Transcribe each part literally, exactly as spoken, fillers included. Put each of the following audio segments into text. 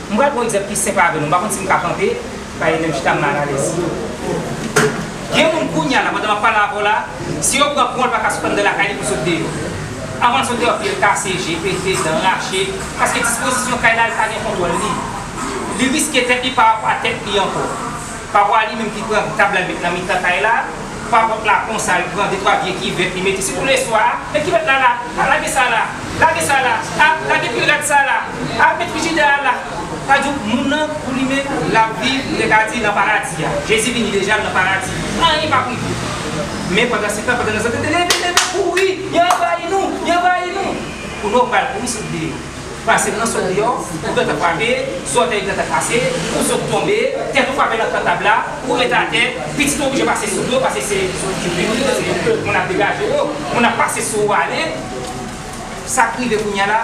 M pral pran yon egzanp ki senp avè nou. M pa konn si m ka kanpe, paske lè m chita m malalèz. Gen moun kounye a la, pandan m ap pale avè w la, si yo pran kouran, l pa ka sot anndan lakay li pou l sot deyò. Anvan l sot deyò, pye l kase, je pete, dan rache, paske dispozisyon kay la, li pa gen kontwòl li. Li riske tèt li pa rapò a tèt li ankò. Pa rapò a li menm ki pran tab la, li met nan mitan kay la, pa pòt la konsa, li pran de twa vye kivèt, li mete sitou leswa, met kivèt la la, a, lage sa la, lage sa la, a, lage pil rad sa la, a, met frijidè a la. Sa di w, moun nan, pou li menm, l ap viv, nou te ka di, nan paradi a. Jezi vini deja, l nan paradi. Anyen p ap rive. Men pandan se tan, pandan nou sot, leve, leve, kouri, yo anvayi nou, yo anvayi nou. Pou nou pral kouri sot deyò. Pase nan sot deyò, ou gentan frape, zòtèy gentan kase, ou sot tonbe, tèt ou frape nan kan tab la, ou ret atè, pitit ou oblije pase sou do, paske se, se moun ap degaje yo, moun ap pase sou ou ale. Sa k rive kounye a la,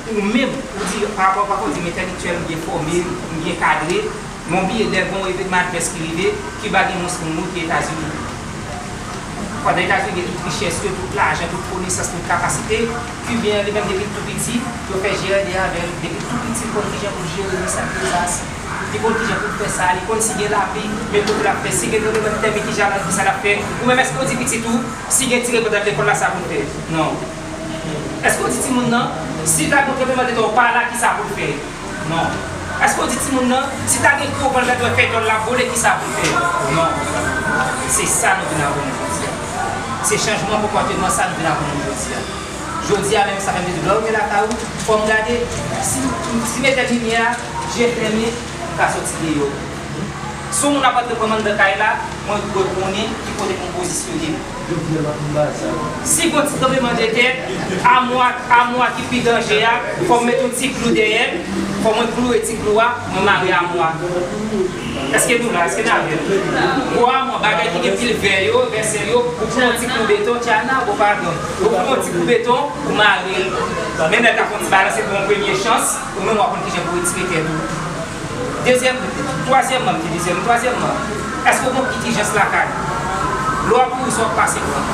ou menm, ou di, pa rapò, pa rapò, di m entèlektyèl, m byen fòme, m byen kadre, men w bliye lè gen yon evenman advès ki rive, Kiba gen mwens moun ki Etazini. Pandan Etazini gen tout richès yo, tout lajan, tout konesans, tout kapasite, Kiben an li menm depi l tou piti, yo fè jere de avè l, depi l tou piti, li konn kijan pou l jere risk ak dezas. Li konn kijan pou l fè sa, li konn si gen lapli, men kote l ap fè, si gen tranblemanntè, men kijan l ap, kisa l ap fè. Ou menm, èske w di pitit ou, si gen tire pandan lekòl la, sa pou l fè? Non. Èske w di timoun nan, si ta gen yon tranblemanntè, w pa la, kisa pou l fè? Non. Èske w di timoun nan, si ta gen gwo van, l ta dwe fè djòl la vole, kisa pou l fè? Non. Se sa nou vin aprann jodi a. Se chanjman konpòteman sa nou vin aprann jodi a. Jodi a menm, sa fè m te di, lè w rive lakay ou, fò m gade, si, si m etèn limyè a, je fèmen, m ka soti deyò. Si yon moun ap antre pran m anndan kay la, mwen dwe konnen ki kote pou m pozisyone m. Si gon ti tranblemanntè, amwa, amwa ki pi danje a, fò m met yon ti klou dèyè l, fò mwen kloure ti klou a, mwen mare amwa. Èske nou la? Èske n avè m? Gwo amwa, bagay ki gen pil vè yo, vè sèl yo, ou pran yon ti klou beton, tchana, bon, padon. Ou pran yon ti klou beton, ou mare l. Men nèg la fè yon ti balanse pou yon premye chans, ou menm w ap konn kijan pou retire tèt ou. Dezyèm, twazyèmman, m di dezyèm, twazyèmman, èske w gen yon kirijans lakay? Lè w ap kouri, sa w ap pase pran?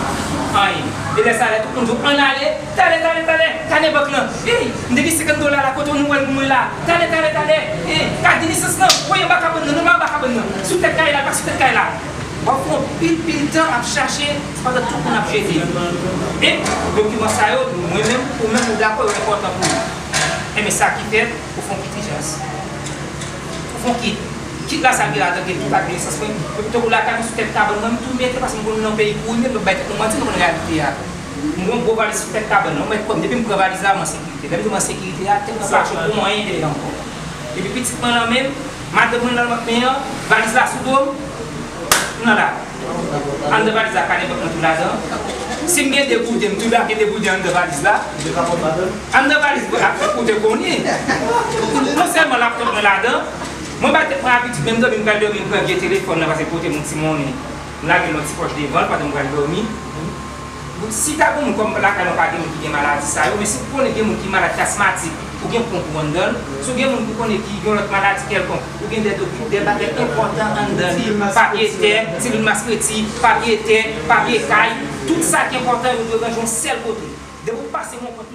Anyen. E lè sa, lè tout moun di w, ann ale, talè, talè, talè, kane bank lan. Ey, m te gen senkant dola la, kote w nou wè l pou mwen la? Talè, talè, talè. Ey, kat de nesans lan, voye anba kabann nan, non, anba kabann nan. Sou tèt kay la, pa sou tèt kay la. W ap fè yon pil, pil tan ap chache, pandan tout moun ap jete. E dokiman sa yo, mwen menm, ou menm, ou dakò, yo enpòtan pou ou. Enben, sa ki fèt, ou fè yon kirijans. Ou fè yon kit. Kit la, sa gen ladan gen tout ak nesans mwen. Tankou lakay mwen sou tèt kabann mwen, m tou mete, paske m konn nan peyi kouri, men m bay tèt mwen manti, m konn reyalite a. M gen yon gwo valiz sou tèt kabann nan, m met kòm, depi m pran valiz la, m an sekirite. Lè m di m an sekirite a, tèt mwen pa cho pou anyen dèyè ankò. Epi pitit mwen nan men m, madanm mwen nan men an, valiz la sou do m, m nan la. Anndan valiz la, kane bank mwen tou ladan. Si m gen de gouden, m tou lage de gouden anndan valiz la. Anndan valiz la, ou te konnen. Non sèlman laptop mwen ladan, mwen bay tèt mwen abitid, menm dòmi, m pral dòmi, m pran vye telefòn nan, paske pote m yon ti monnen. M lage l nan ti pòch devan l pandan m pral dòmi. Si ta gen moun kòm lakay mwen pa gen moun ki gen maladi sa yo, men si w konnen gen moun ki malad, ki asmatik, ou gen ponp ou anndan l, si w gen moun ki konnen ki gen lòt maladi kèlkonk, ou gen de doki, de bagay enpòtan anndan li, papye tè, selil maskreti, papye tè, papye kay, tout sa ki enpòtan yo dwe ranje yon sèl kote. Depi w pase yon kont